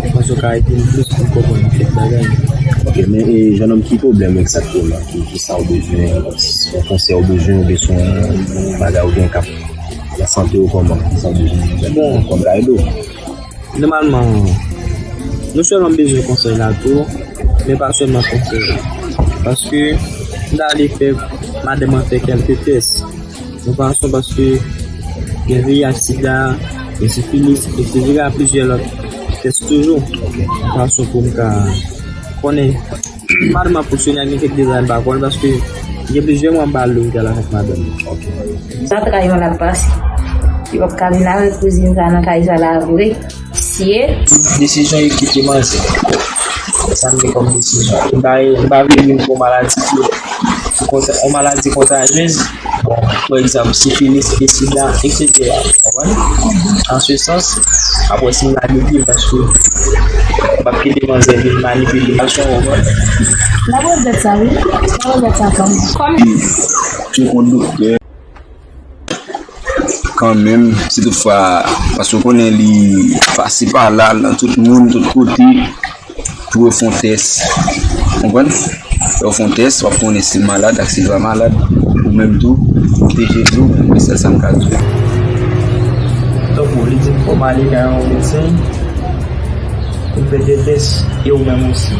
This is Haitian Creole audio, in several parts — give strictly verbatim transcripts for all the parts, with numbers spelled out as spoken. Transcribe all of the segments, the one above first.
Paske w ka ede m plis pou m konprann kèk bagay. Ok, men e, jennonm, ki pwoblèm egzakteman? Ki, ki sa w bezwen? Se yon konsèy w bezwen, oubyen se yon bagay w gen k ap nan sante w kòman? Ki sa w bezwen egzakteman? Bon, kòm ka ede w? Nòmalman, non sèlman m bezwen konsèy la tou, men pa sèlman konsèy la. Paske m ta vle fè madanm mwen fè kèlke tès. Yon fason paske gen V I H, sida, gen sifilis, etsetera, plizyè lòt tès toujou. Yon fason pou m ka konnen madanm ap fonksyone ak gen kèk detay m pa konn paske gen plizyè mwa m pa al lopital avèk madanm mwen. Sa tray yon lat paske li p ap ka vin avèk kouzin sa nan kay sa la vre. Sye. Desizyon ekip li manzè. Sa m gen kòm desizyon. M pa, m pa vle vin pran maladi ki, ki konta-, yon maladi kontajyez. Bon, pa egzanp, sifilis, sida, etsetera. Konprann? An se sans, apre si m lage pye, paske m p ap kite manzè vin manipile m, konprann? N ap regrèt sa, wi. N ap regrèt sa, kòm. Kòm. Cheke yon doktè. Kanmenm, si toutfwa, paske w konnen li pase pa la, nan tout moun, tout kote, pou yo fè yon tès. Konprann? Lè w fè yon tès, w ap konnen si l malad ak si l pa malad. Ou menm tou, pwoteje tèt ou, men se sèl sa m ka di w. Tankou, li di m fò m ale kay yon medsen, pou m fè de tès, e ou menm osi.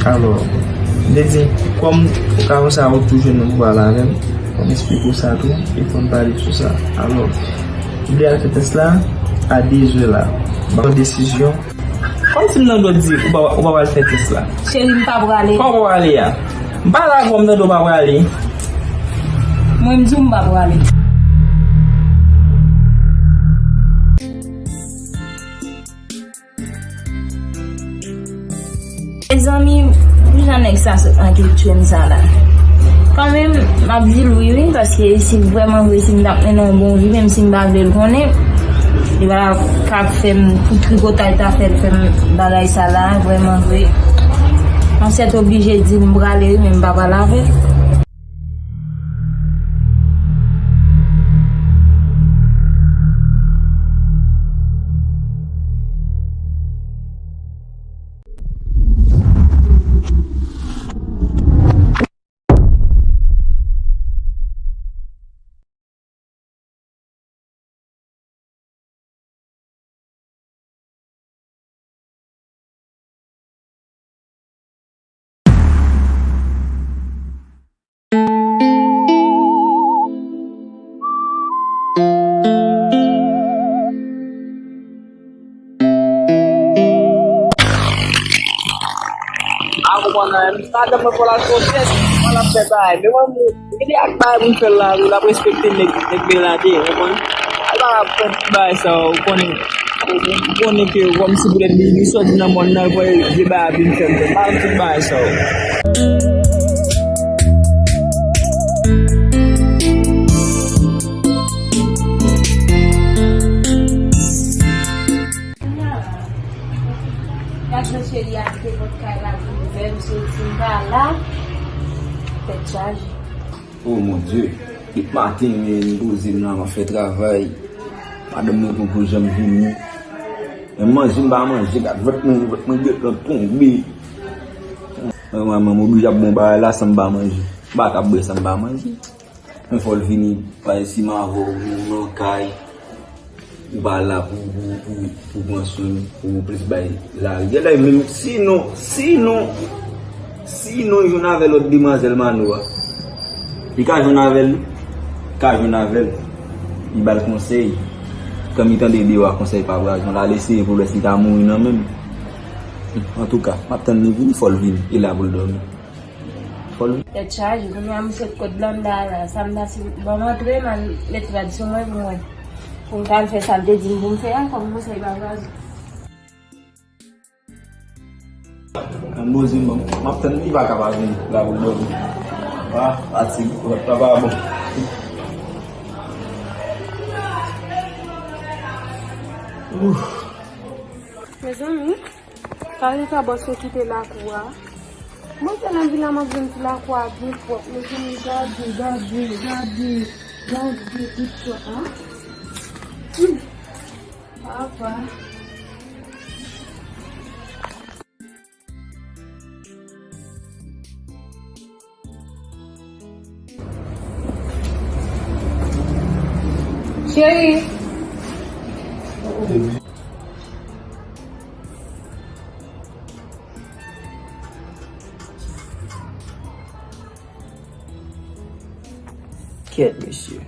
Alò, m te di, kòm ou ka konsa, ou toujou nan pale avè m. Fò m eksplike w sa tou, e fò n pale sou sa. Alò, m vle al fè tès la a de zè la. M pran desizyon. Kòmsi m nan dwa di ou pa, ou pa pral fè tès la? Cheri, m pa prale. Kòman w pa prale a? M pale avè w, m tande w pa prale. Mwen, m di w m pa prale. Mezanmi, pou jan nèg sa sot nan kilti m sa la. Kanmenm, m ap di l wi, wi, paske si vrèman vre, si m t ap mennen yon bon vi, menm si m pa vle l konnen, li pa t ap ka fè m, pou tripotay ta fè l fè m bagay sa la, vrèman vre. Mwen sèt oblije di l m prale wi, men m pa pral avè l. A konprann nan, madanm mwen fò l al fè yon tès, mwen l ap fè bagay. Men mwen, m gen de ak bagay pou m fè l la, wi, l ap respekte nèg, nèg Bèlade, w konprann? Al pa fè tout bagay sa, w konnen. Ou konnen ke kòmsi poutèt li, li sòti nan mòn nan, pou vye bagay ap vin fè m fè. Pa tout bagay sa yo. Gad jan cheri a kite pòt kay la pou ouvè, m soti m pa la. Tèt chaje. Oh mon Dieu, depi maten men m poze m la, m ap fè travay. Madanm mwen poko janm vini. Men manje m pa manje, gad vant mwen, vant mwen gentan tonbe. Mwen, mwen, mwen oblije ap bon bagay la san m pa manje. M pa ka ap bwè san m pa manje. Men fò l vini, pa si m avè w, nou nan kay. Ou pa la pou, pou, pou, pou pran swen m, pou plis bay lari. Gade menm, sinon, sinon, sinon, jwenn avè lòt demwazèl Mano a. Li ka jwenn avè l, li ka jwenn avè l. Li ba l konsèy. Kan mi tande deyò a konsèy pa vwazen, l al eseye pou l wè si l ka mouri nan men m. Antouka, m ap tann li vini, fò l vini. E la pou l dòmi. Tèt chaje, kounye a m sot kot Blanda a la, sa m ta si ban m antre, m al met rad sou mwen pou mwen. Pou m ta al fè sa l te di m pou m fè a, kòm konsèy pa vwazen. An bozi m, m ap tann li pa ka pa vini, la pou l dòmi. Ah, fatig, lòt la pa bon. Ouf. Mezanmi. Kare sa bòs yo kite lakou a. Mwen se nan vila m ap jwenn ti lakou a byen pwòp. Mezanmi, gade, gade, gade, gade tout sa a. Hmm. Papa. Cheri. Kèt, mesye.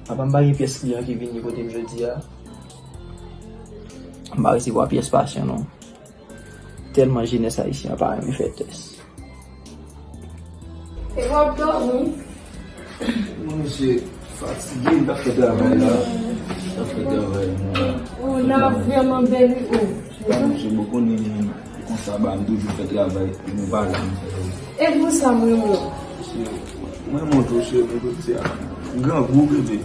Apa m pa gen pyès kliyan ki vini kote m jodi a? M pa resevwa pyès pasyan non. Tèlman jenès ayisyen an pa renmen fè tès. E w ap dòmi? Mwen, mesye, fatige, m t ap fè travay la. M t ap fè travay mwen la. Oh, n a vrèman bèl wi, oh. Mesye, bon, konnen konsa, ba, m toujou fè travay, nou pa la, m fè travay. E pou sa, mwen, mwen. Mesye, mwen montre w, cheri, mwen kote a. Grangou, bebe.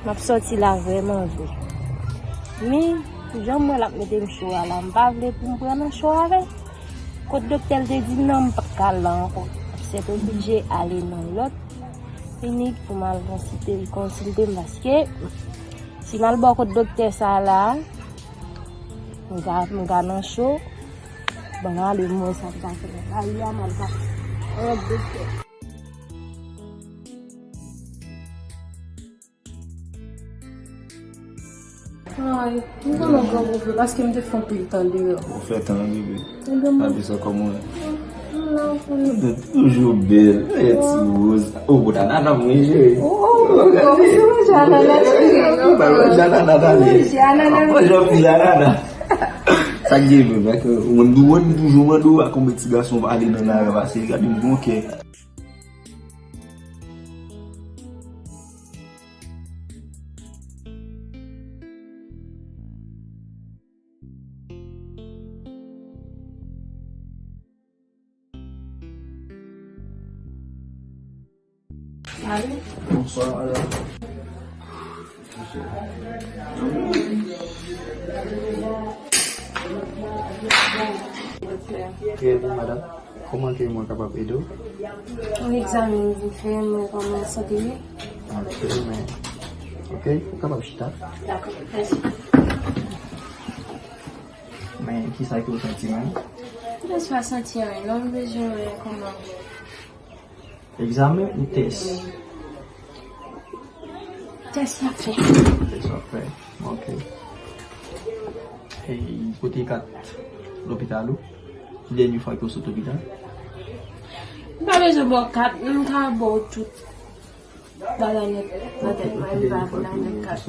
M ap sòti la vrèman vre. Men, jan m wè l ap mete m cho a la, m pa vle pou m pran nan cho avè l. Kot doktè l te di m nan, m p ap ka al la ankò. M sètoblije ale nan lòt klinik pou m al konsilte, konsilte m, paske si m al bò kot doktè sa a la, m ka, m ka nan cho. Bon, ale m wè sa m ka fè. Ay, a mal pa. Lòt doktè. Ay, m konnen w grangou vre, paske m te fè anpil tan deyò. Ou fè tan, bebe. Ebyen, mwen. Gade sa kòman w ye. M la, m la. Ou toujou bèl. E ti woz. Ou bout anana mwen, cheri. Oh, gade. Ou manje anana, cheri. Ou manje anana, tande. Ou manje anpil anana. Sa k gen menm, paske mwen, mwen toujou mande w a konbyen ti gason w ale nan lari a, paske gade m gon kè. Allô? Bonsoir, madame. Très bien, madame. Kòman ke mwen kapab ede w? Yon egzamen vit fè, mwen kòman sante m ye. Ok, men, ok, ou kapab chita. Dakò, mèsi. Men, kisa ke w santi menm? M pa santi anyen, non, m bezwen wè kòman. Egzamen ou tès? Tès m ap fè. Tès w ap fè. Ok. E kote kat lopital ou? Ki dènye fwa ke w sot lopital? M pa bezwen ba w kat, m ka ba w tout bagay nèt nan tèt mwen, m pa vin avèk kat.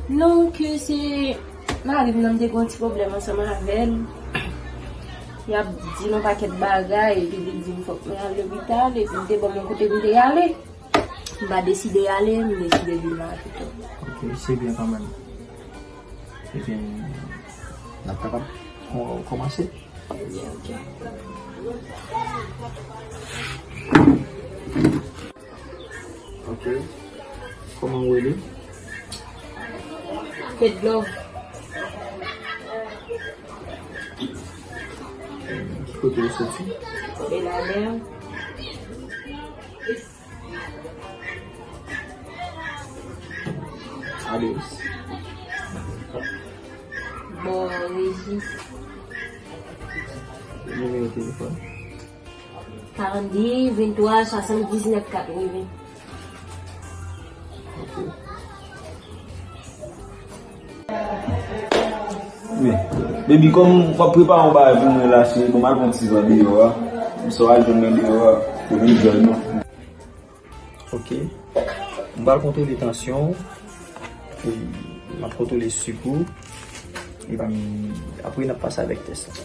Non, ke se mari m nan, m te gen yon ti pwoblèm ansanm avè l. Y ap di l yon pakèt bagay, epi li di m fòk mwen al lopital, epi li te ban m yon kote pou m te ale. M pa deside ale, m deside vin la pito. Ok, se byen kanmenm. Ebyen, n ap kapab kò-, kòmanse? Ebyen, ok. Ok. Kòman ou rele? Kedlove. Ki kote ou soti? Beladè. Adrès? Bò Reji. Nimewo telefòn? Karannde, venntwa, swasanndiznèf, katreven. Ok. Men, baby, kòm w ap prepare yon bagay pou mwen la, cheri, bon, m al pran ti van deyò a. M sa al jwenn mwen deyò a, pou vin jwenn nou. Ok. M pral kontwole tansyon w. E m ap kontwole sik ou. E m, apre, n ap pase avèk tès la.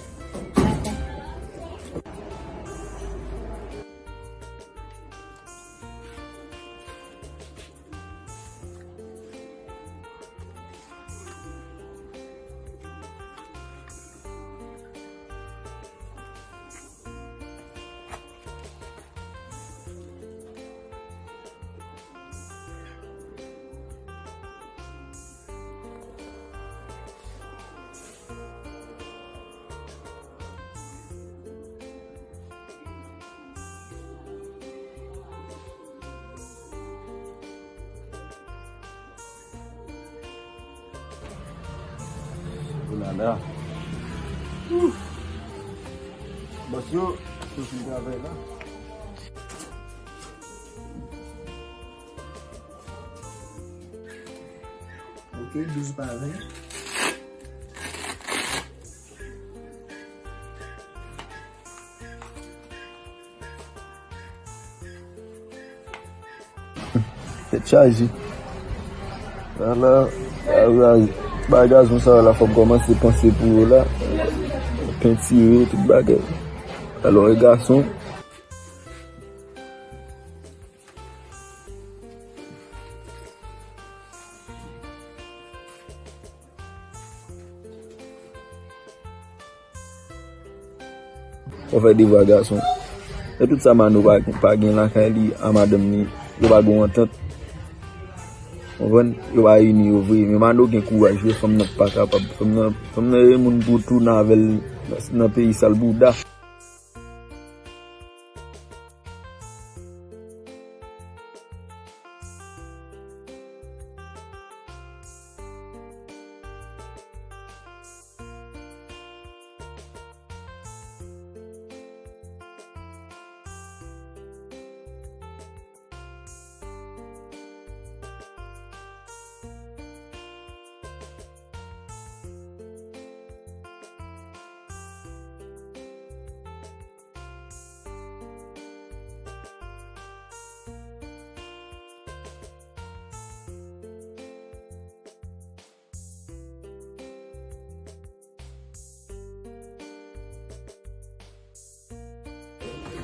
Oulala. Ouf. Bòs yo, yo fin travay la. Ok, douz pa ven. Tèt chaje. Ala, ala, bagay gason sa yo la, fò m kòmanse panse pou yo la. Pentire, tout bagay. Alò, e gason. Fò fè devwa gason. E tout sa Mano pa, pa gen lakay li a madanm li, yo pa gen yon antant. Konprann? Yo pa ini yo vre. Men Mano gen kouraj vre, fanm nan pa kapab. Fanm nan, fanm nan e moun pou tounen avè l nan, nan peyi sal bouda.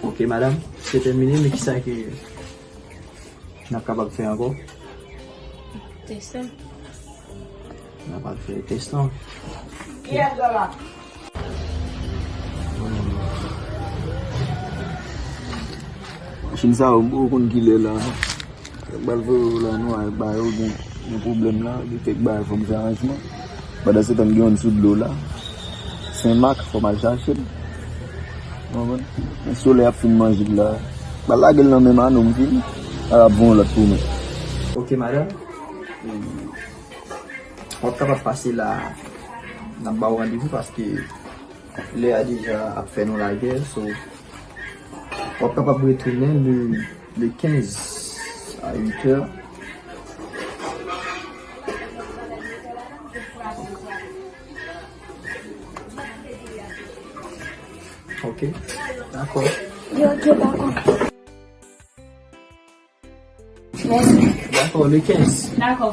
Ok, madanm, se tèmine, men kisa ke n ap kapab fè ankò? Tèt sa. N ap al fè tèt lan. Machin sa yo, m poko konn kilè la. Yo pral voye yo la, nou al ba yo, gen, gen pwoblèm la, gen kèk bagay, fò m fè aranjman. Pandan se tan, m gen youn sou dlo la. Senmak, fò m al chache l. Ou konprann? Men solèy ap fin manje l la. Pral lage l nan men Mano, m fini. Al ap voye yon lòt pou mwen. Ok, madanm. W ap kapab pase la, n ap ba w randevou paske lè a deja ap fè nou lagè, so, w ap kapab retounen le, le kenz a uit è. Ok, dakò. Yo, ok, dakò. Mèsi. Dakò, le kenz. Dakò.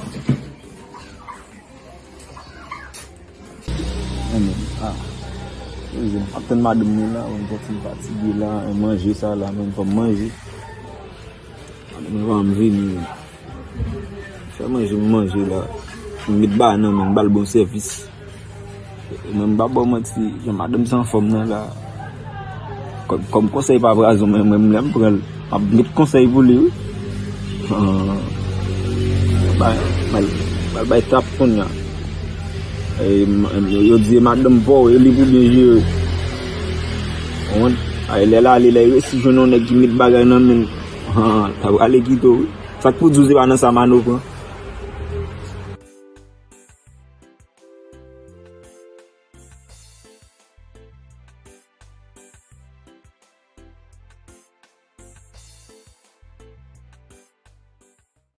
Anmwey, ah. Ap tann madanm mwen la, mwen santi m fatige la, manje sa la, menm fò m manje. Madanm mwen pa vini. Fè manje, m manje la. M met bagay nan men l, m ba l bon sèvis. Mwen, m pa ba w manti, jan madanm sa anfòm nan la. Kòm, kòm konsèy pa prazon, men mwen, lè m pran l, m ap met konsèy pou li, wi. Ah, bay, bay, bay, bay tap kounye a. E, m, yo, yo di e madanm pa w, e li pou byen jere. Ou konprann? Ay, lè l ale, lè l resi jwenn yon nèg ki met bagay nan men l, ah, ta prale kite w, wi. Sa k pou di w se pa nan sa Mano pran?